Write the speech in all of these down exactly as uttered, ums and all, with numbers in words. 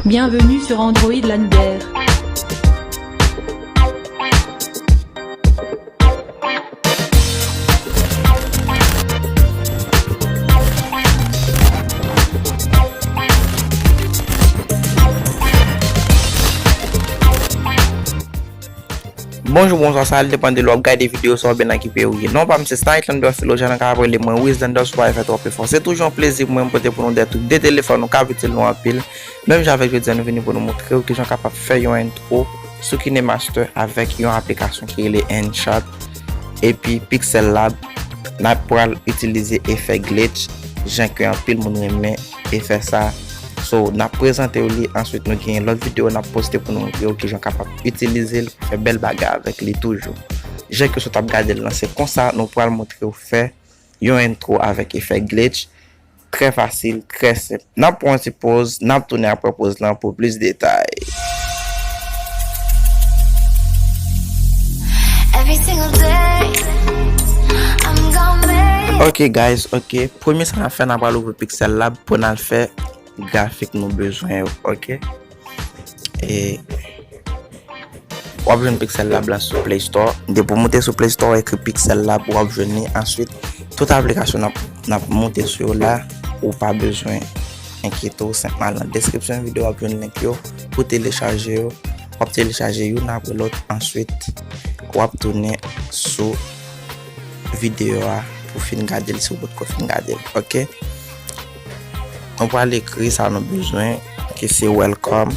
Bienvenue sur Android Lander. Bonjou, bonswa, sa al depann de lè w ap gade videyo sa oubyen nan ki peyi w ye. Non pa m se Snight Lander Philo, jan nou ka rele mwen Wiz Lander, si w pa fè twòp efò. Se toujou yon plezi pou mwen pote pou nou de tout de telefòn nou k ap itil nou anpil. Menm jan avèk jodi a, nou vini pou nou montre w kijan w kapab fè yon entwo sou KineMaster avèk yon aplikasyon ki rele InShot epi Pixel Lab. N ap pral itilize efè glitch, jan ke anpil moun renmen efè sa. So, n ap prezante w li, answit nou gen lòt videyo n ap poste pou nou montre w kijan w kapab itilize l pou fè bèl bagay avèk li toujou. Jan ke w t ap gade l lan, se konsa nou pral montre w fè yon entwo avèk efè glitch. Trè fasil, trè senp. N ap pran yon ti poz, n ap tounen apre poz lan pou plis detay. Every single day, I'm gonna make Ok, guys, ok. Premye sa n ap fè, n ap pral ouvri Pixel Lab pou n al fè grafik nou bezwen yo, ok? E w ap jwenn Pixel Lab la sou Play Store. Depi w moute sou Play Store, w ekri Pixel Lab, w ap jwenn li. Answit, tout aplikasyon n ap, n ap moute sou yo la, ou pa bezwen enkyete w, senpman al nan deskripsyon videyo, w ap jwenn link yo pou telechaje yo. W ap telechaje youn apre lòt, answit, w ap tounen sou videyo a pou fin gade l si w potko fin gade l, ok? Nou pral ekri sa nou bezwen, ki se welcome.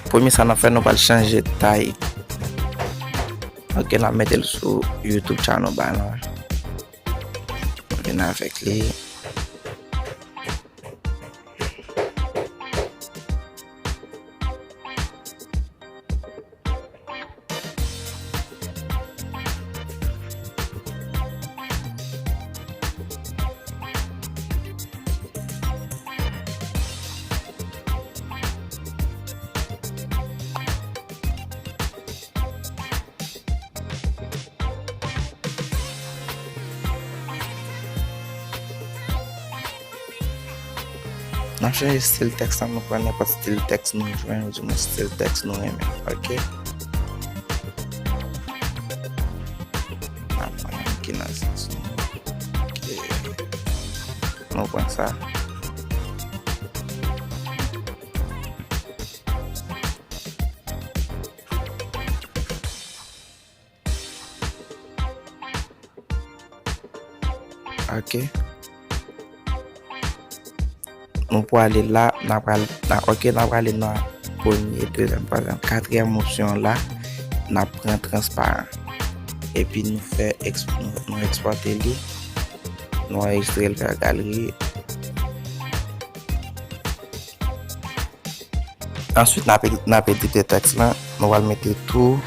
Premye sa n ap fè, nou pral chanje tay. Ok, n ap mete l sou YouTube channel ba nou. Vin avèk li. N ap chanje stil tèks la, nou pran nenpòt stil tèks nou jwenn, oudimwen stil tèks nou renmen, ok? N ap pran yon ki nan sans nou. Ok. Nou pran sa. Ok. Nou prale la, n a pral, n a, ok, n a prale nan premye, dezyèm, twazyèm, katriyèm opsyon la, n a pran transparan. Epi nou fè, nou, nou ekspòte li, nou anrejistre l vè galri. Answit, n ap, n ap edite tèks lan. Nou pral mete tou.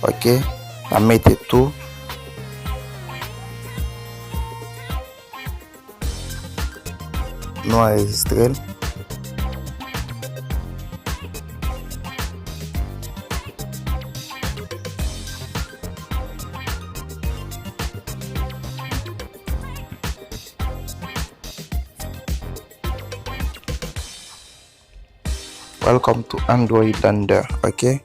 Ok. N ap mete tou. Nou anrejistre l. Welcome to Android Lander, ok?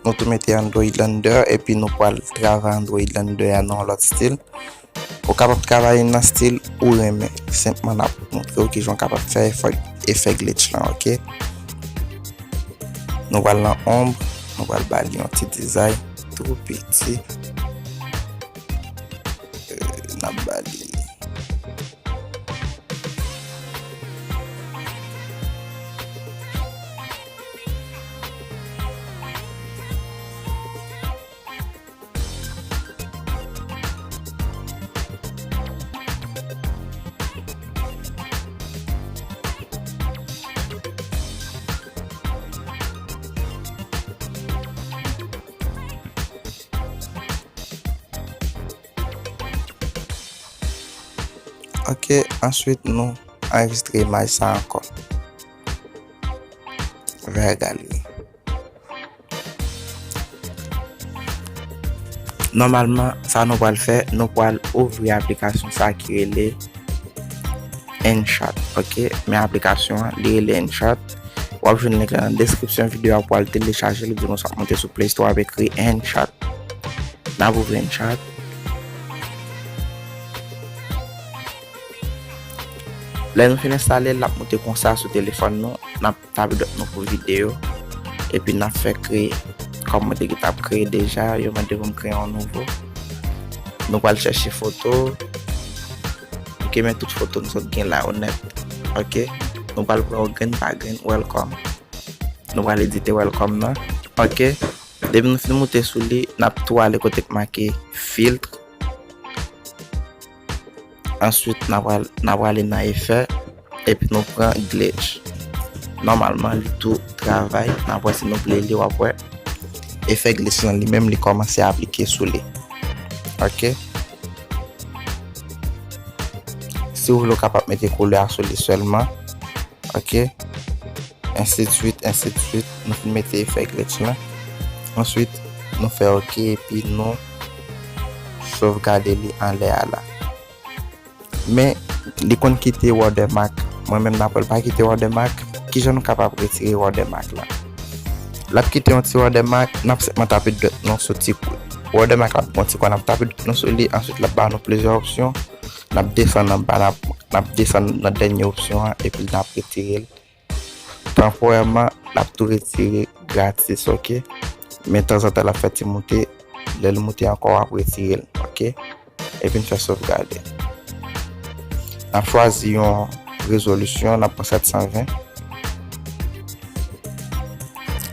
Nou tou mete Android Lander, epi nou pral travay Android Lander a nan yon lòt stil. Ou kapab travay nan stil ou renmen. Senpman, n ap montre w kijan w kapab fè efè, efè glitch lan, ok? Nou pral nan ombre, nou pral ba li yon ti dizay tou piti. Euh, n ap ba li. Ok, answit nou anrejistre imaj sa ankò. Vè galri. Nòmalman, sa nou pral fè, nou pral ouvri aplikasyon sa ki rele InShot, ok? Men aplikasyon an, li rele InShot. W ap jwenn link la nan deskripsyon videyo a pou w al telechaje l, oubyen w ap monte sou Play Store, w ap ekri InShot. N ap ouvri InShot. Lè nou fin enstale l, l ap moute konsa sou telefòn nou. N ap tape dwèt nou pou videyo. Epi n ap fè kreye. Kòm mwen te gentan ap kreye deja, yo mande pou m kreye yon nouvo. Nou pral chèche foto. Ok, men tout foto nou sot gen la yo nèt. Ok. Nou pral pran yon grenn pa grenn, welcome. Nou pral edite welcome nan. Ok. Depi nou fin moute sou li, n ap tou ale kote k make filtre. Answit, n ap al, n ap ale nan efè, epi nou pran glitch. Nòmalman, li tou travay, n ap wè si nou vle li, w ap wè. Efè glitch lan li menm, li kòmanse aplike sou li. Ok? Si w vle, w kapab mete koulè a sou li sèlman. Ok? Ensidswit, ensidswit. Nou fin mete efè glitch lan. Answit, nou fè ok epi nou sovgade li anlè a la. Men, li konn kite watermark. Mwen menm, n ap wè l pa kite watermark. Kijan nou kapab retire watermark la? L ap kite yon ti watermark, n ap senpman tape dwèt nou sou ti kou. Watermark la ap yon ti kou, n ap tape dwèt nou sou li, answit l ap ba nou plizyè opsyon. N ap desann anba, n ap, n ap desann nan dènye opsyon an, epi n ap retire l. Tanporèman, l ap tou retire gratis, ok? Men tanzantan, l ap fè ti moute. Lè l moute ankò, w ap retire l, ok? Epi n fè sovgade. N ap chwazi yon rezolisyon, n ap pran sèt san ven.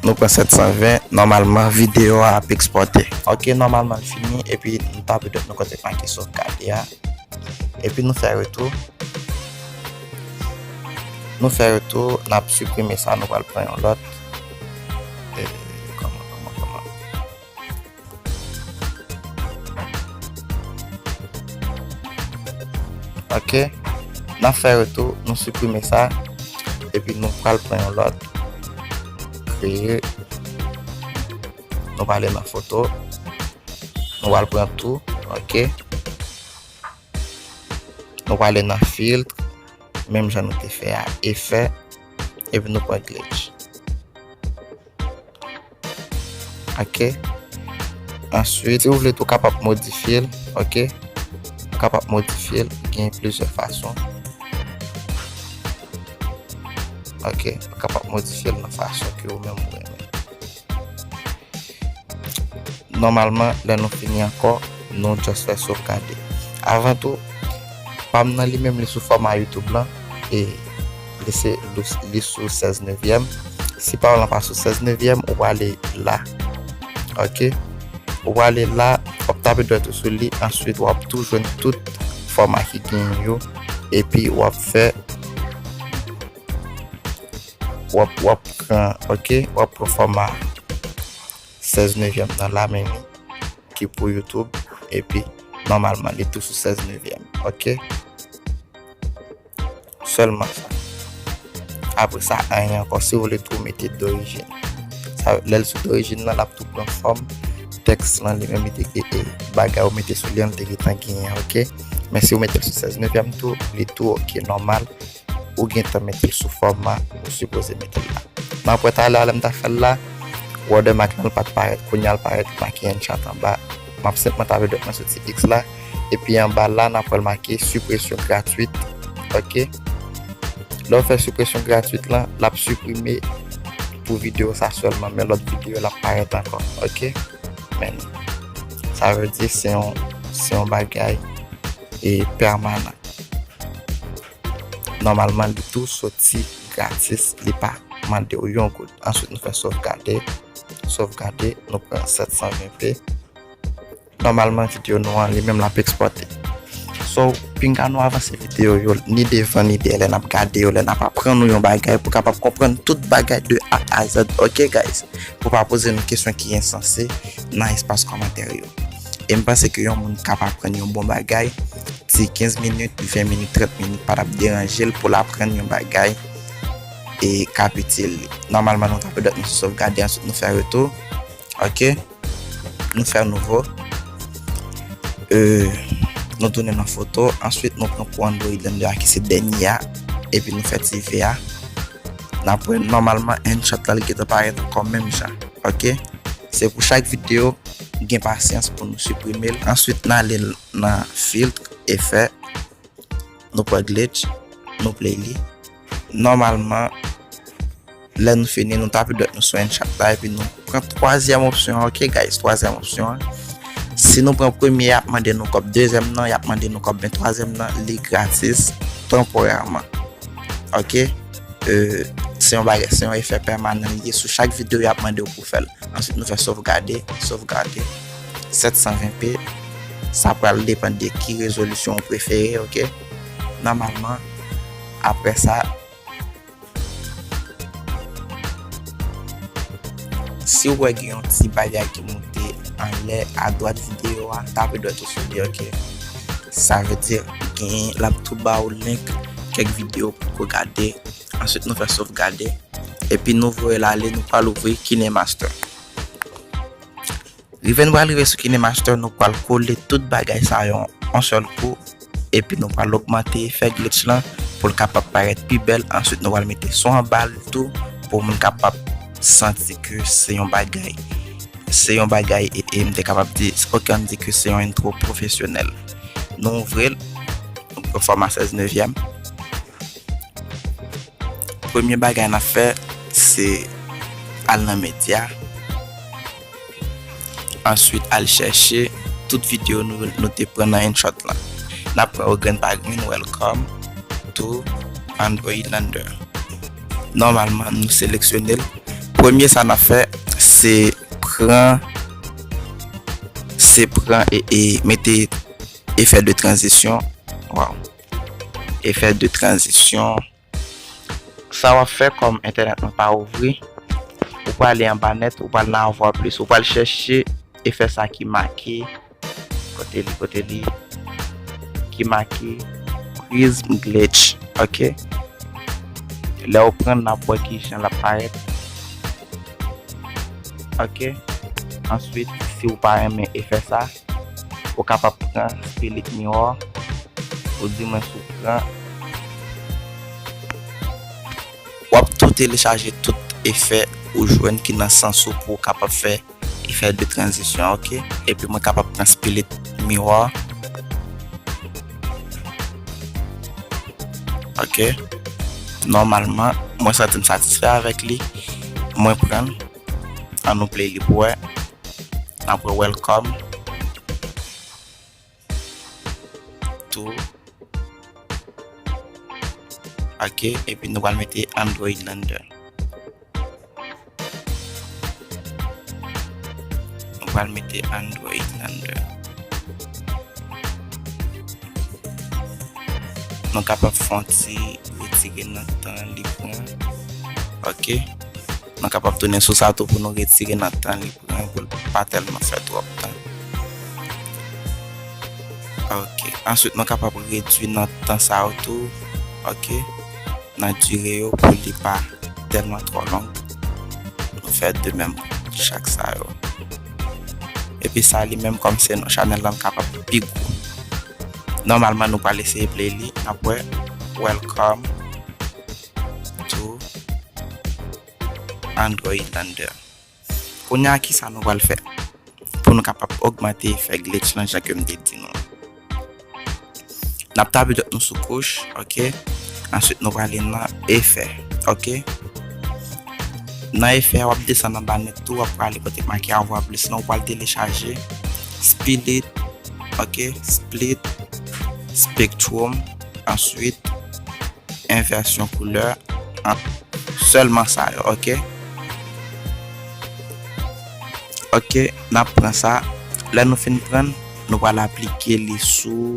Nou pran sèt san ven, nòmalman, videyo a ap ekspòte. Ok, nòmalman, l fini, epi n tape dwèt nou kote k make sovgade a. Epi nou fè retou. Nou fè retou, n ap siprime sa, nou pral pran yon lòt. E, kòman, kòman, kòman? Ok. N ap fè retou, nou siprime sa. Epi nou pral pran yon lòt. Kreye. Nou pral ale nan foto. Nou pral pran tou. Ok. Nou pral ale nan filtre. Menm jan nou te fè a, efè. Epi nou pran glitch. Ok. Answit, si w vle tou, w kapab modifye l. Ok. Ou kapab modifye l. Gen plizyè fason. Ok. Ou kapab modifye l nan fason ke ou menm ou renmen. Nòmalman, lè nou fini ankò, nou just fè sovgade. Avan tou, pa m nan li menm, li sou fòma YouTube lan, e li se, li sou sèz nevyèm. Si pa w lan pa sou sèz nevyèm, ou prale la. Ok? Ou prale la, w ap tape dwèt ou sou li, answit w ap tou jwenn tout fòma ki genyen yo, epi w ap fè, w ap, w ap pran, ok? W ap pran fòma sèz nevyèm nan la menm ki pou YouTube, epi nòmalman li tou sou sèz nevyèm, ok? Sèlman sa. Apre sa, anyen ankò. Si w vle tou, mete dorijin. Sa, lè l sou dorijin nan, l ap tou pran fòm tèks lan li menm, li te, e, e, bagay ou mete sou li an, li te gentan genyen, ok? Men si w mete l sou sèz nevyèm tou, li tou ok, nòmal. Ou gentan mete l sou fòma ou sipoze mete l la. Men apre talè a, lè m ta fè l la, watermark lan, l pa t parèt. Kounye a, l parèt, make InShot anba. M ap senpman tape dwèt mwen sou ti X la. Epi anba la, n ap wè l make suppression gratuite. Ok? Lè w fè suppression gratuite lan, l ap siprime pou videyo sa sèlman, men lòt videyo l ap parèt ankò. Ok? Men sa vle di se yon, se yon bagay e pèmanan. Nòmalman, li tou soti gratis, li pa mande w yon goud. Answit, nou fè sovgade. Sovgade, nou pran sèt san ven P. Nòmalman, videyo nou an, li menm l ap ekspòte. So, pinga nou avanse videyo yo, ni devan, ni dèyè, lè n ap gade yo, lè n ap aprann nou yon bagay, pou kapab konprann tout bagay de A a Z. Ok, guys? Pou pa poze nou kesyon ki ensanse nan espas kòmantè yo. E m panse ke yon moun k ap aprann yon bon bagay, ti kenz minit, ven minit, trant minit pa t ap deranje l pou l aprann yon bagay e k ap itil li. Nòmalman, nou tape dwèt nou sou sovgade, answit nou fè retou. Ok? Nou fè nouvo. E, nou tounen nan foto. Answit, nou pran pou Android Lander a ki se dènye a. Epi nou fè ti V a. N ap wè nòmalman N chat la li gentan parèt ankò menm jan. Ok? Se pou chak videyo, gen pasyans pou nou siprime l. Answit, n ale nan filtre, efè. Nou pran glitch, nou play li. Nòmalman, lè nou fini, nou tape dwèt nou sou N chat la, epi nou pran twazyèm opsyon an, ok, guys, twazyèm opsyon an. Si nou pran premye, y ap mande nou kòb, dezyèm nan, y ap mande nou kòb, men twazyèm nan, li gratis, tanporèman. Ok? E, se yon bagay, se yon efè pèmanan li ye. Sou chak videyo, y ap mande w pou fè l. Answit, nou fè sovgade, sovgade. Sèt san ven P, sa pral depann de ki rezolisyon ou prefere, ok? Nòmalman, apre sa, si w wè gen yon ti bagay ki moute anlè adwat videyo a, tape dwèt ou sou li, ok? Sa vle di, gen, l ap tou ba w link kèk videyo pou w gade. Answit, nou fè sovgade. Epi nou voye l ale, nou pral ouvri KineMaster. Rive nou pral rive sou KineMaster, nou pral kole tout bagay sa yo yon sèl kou. Epi nou pral ogmante efè glitch lan pou l kapab parèt pi bèl. Answit, nou pral mete son anba l tou pou moun kapab santi ke se yon bagay. Se yon bagay, e, e m te kapab di, ok, ann di ke se yon intro pwofesyonèl. Nou ouvri l, nou pran fòma sèz nevyèm. Premye bagay n ap fè, se al nan medya. Answit, al chèche tout videyo nou, nou te pran nan InShot lan. N ap pran Ogren pa Gren, Welcome to Android Lander. Nòmalman, nou seleksyone l. Premye sa n ap fè, se pran, se pran e, e mete efè de tranzisyon. Waw. Efè de tranzisyon. Sa w ap fè kòm entènèt mwen pa ouvri, ou prale anba nèt, ou pral nan avoir plus, ou pral chèche efè sa ki make, kote li, kote li, ki make Prism Glitch, ok? Lè w pran l, n ap wè ki jan l ap parèt. Ok? Answit, si w pa renmen efè sa, ou kapab pran Split Mirror, ou di mwen si w pran. W ap tou telechaje tout efè ou jwenn ki nan sans ou pou w kapab fè efè de tranzisyon, ok? Epi mwen kapab pran Split Mirror. Ok? Nòmalman, mwen santi m satisfè avèk li. Mwen pran l. An nou play li pou wè. N ap wè Welcome to. Ok, epi nou pral mete Android Lander. Nou pral mete Android Lander. Nou kapab fè yon ti retire nan tan li pran. Ok. Nou kapab tounen sou sa tou pou nou retire nan tan li pran, pou l pa tèlman fè twòp tan. Ok. Answit, nou kapab redui nan tan sa yo tou. Ok. Nan dire yo pou li pa tèlman twò long. Nou fè de menm pou chak sa yo. Epi sa li menm kòm se non chanèl lan kapab pi gwo. Nòmalman, nou pral eseye play li. N ap wè Welcome to Android Lander. Kounye a, kisa nou pral fè pou nou kapab ogmante efè glitch lan jan ke m te di nou? N ap tape dwèt nou sou kouch, ok? Answit, nou prale nan efè, ok? Nan efè a, w ap desann anba nèt tou, w ap prale kote k make avoir plus lan, ou pral telechaje Split, ok? Split Spectrum, answit, envèsyon koulè, an, sèlman sa yo, ok? Ok, n ap pran sa. Lè nou fin pran l, nou pral aplike li sou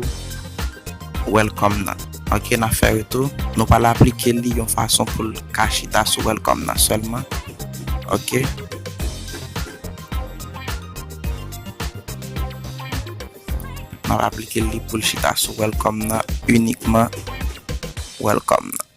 Welcome nan. Ok, n ap fè retou. Nou pral aplike li yon fason pou l ka chita sou Welcome nan sèlman. Ok. N ap aplike li pou l chita sou Welcome nan inikman. Welcome nan.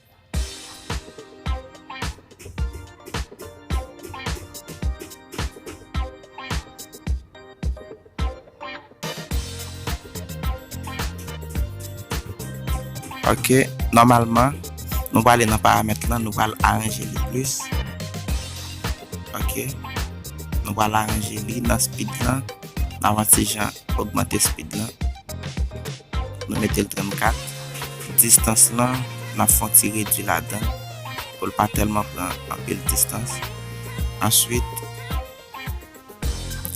Ok, nòmalman, nou prale nan paramèt lan, nou pral aranje li plis. Ok, nou pral aranje li nan speed lan, n ap yon ti jan ogmante speed lan. Nou mete l trannkat. Distans lan, n ap fè yon ti redwi ladan l pou l pa tèlman pran anpil distans. Answit,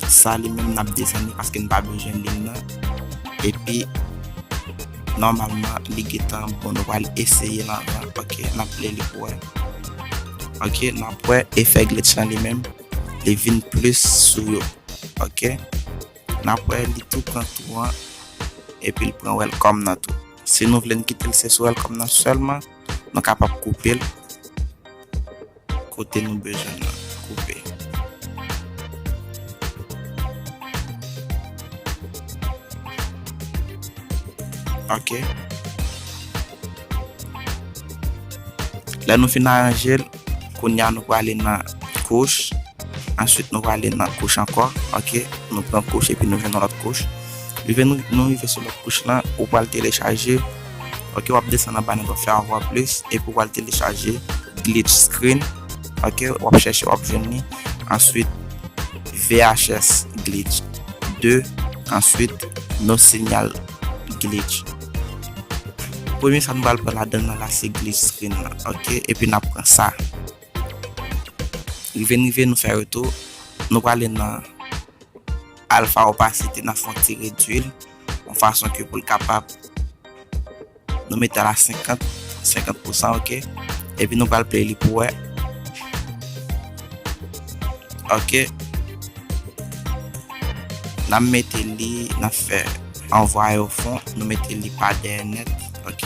sa li menm n ap desann li paske n pa bezwen li nan. Epi, nòmalman, li gentan bon. Nou pral eseye l anvan. Ok, n ap play li pou wè. Ok, n ap wè efè glitch lan li menm. Li vin plis sou yo. Ok, n ap wè li tou pran tou an. Epi l pran welcome nan tou. Si nou vle n kite l se sou welcome nan sèlman, nou kapab koupe l kote nou bezwen l nan. Koupe. Ok. Lè nou fin aranje l, kounye a nou prale nan kouch. Answit, nou prale nan kouch ankò. Ok, nou pran kouch epi nou jwenn yon lòt kouch. Rive nou, nou rive sou lòt kouch lan, ou pral telechaje. Ok, w ap desann anba nèt, w ap fè yon vwa plis, epi w pral telechaje glitch screen. Ok, w ap chèche, w ap jwenn li. Answit, V H S glitch de, answit, no signal glitch. Premye sa nou pral pran ladan l nan la se glitch screen lan, ok? Epi n ap pran sa. Rive n rive, nou fè retou. Nou prale nan alpha opacity, n ap fè yon ti redwi l, yon fason ke pou l kapab, nou mete l a senkant, senkant pousan, ok? Epi nou pral play li pou wè. Ok. N ap mete li, n ap fè anvwaye o fon, nou mete li pa dèyè nèt, ok?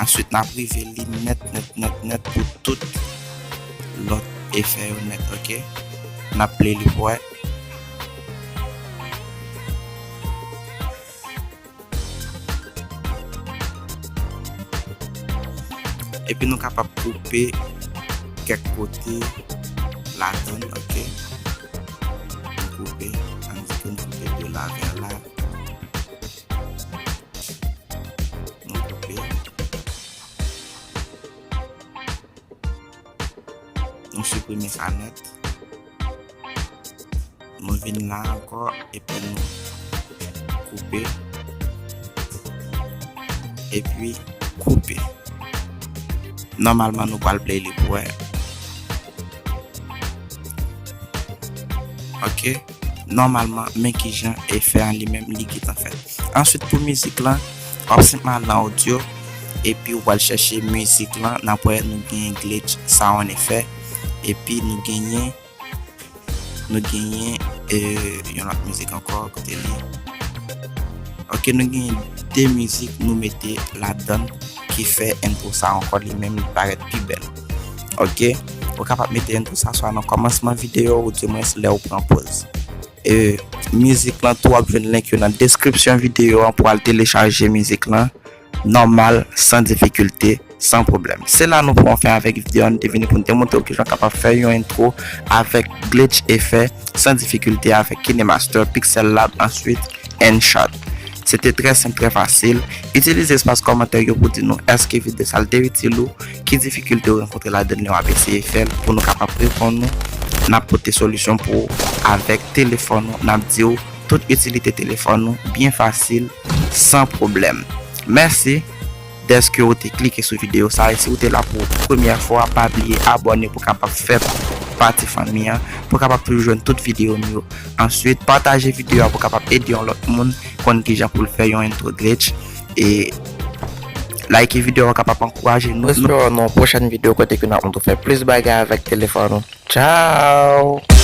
Answit, n ap rive li nèt, nèt, nèt, nèt pou tout lòt efè yo nèt, ok? N ap play li pou wè. Epi nou kapab koupe kèk kote ladan l, ok? Nou koupe, ann di ke nou koupe de la vè la. Nou koupe. Nou siprime sa nèt. Nou vin la ankò, epi nou koupe. Epi koupe. Nòmalman, nou pral play li pou wè. Ok. Nòmalman, men kijan efè an li menm li gentan fèt. Answit, pou mizik lan, w ap senpman al nan audio, epi w pral chèche mizik lan, n ap wè nou genyen glitch sound effect, epi nou genyen, nou genyen, eh, yon lòt mizik ankò, kote li. Ok, nou genyen de mizik nou mete ladan l ki fè intro sa ankò li menm li parèt pi bèl. Ok, ou kapab mete intro sa swa nan kòmansman videyo ou dimwens lè ou pran pòz. E mizik lan tou, w ap jwenn link yo nan deskripsyon videyo an pou al telechaje mizik lan nòmal, san difikilte, san pwoblèm. Se la nou pran fen avèk videyo an, nou te vini pou n te montre w kijan w kapab fè yon intro avèk glitch efè san difikilte avèk KineMaster, Pixel Lab, answit InShot. Se te trè senp, trè fasil. Itilize espas kòmantè yo pou di nou èske videyo sa l te itil ou, ki difikilte ou rankontre ladan li, w ap eseye fè l pou nou kapab reponn ou. N ap pote solisyon pou ou avèk telefòn ou. N ap di w tout itilite telefòn ou byen fasil, san pwoblèm. Mèsi dèske ou te klike sou videyo sa a. E si ou te la pou premyè fwa, pa bliye abòne pou kapab fè pati fanmi an, pou kapab toujou jwenn tout videyo nou yo. Answit, pataje videyo a pou kapab ede yon lòt moun konn kijan pou l fè yon intro glitch. E like videyo a kapab ankouraje nou. Nou espere w nan yon pwochèn videyo kote ke n ap montre w fè plis bagay avèk telefòn ou. Tchao!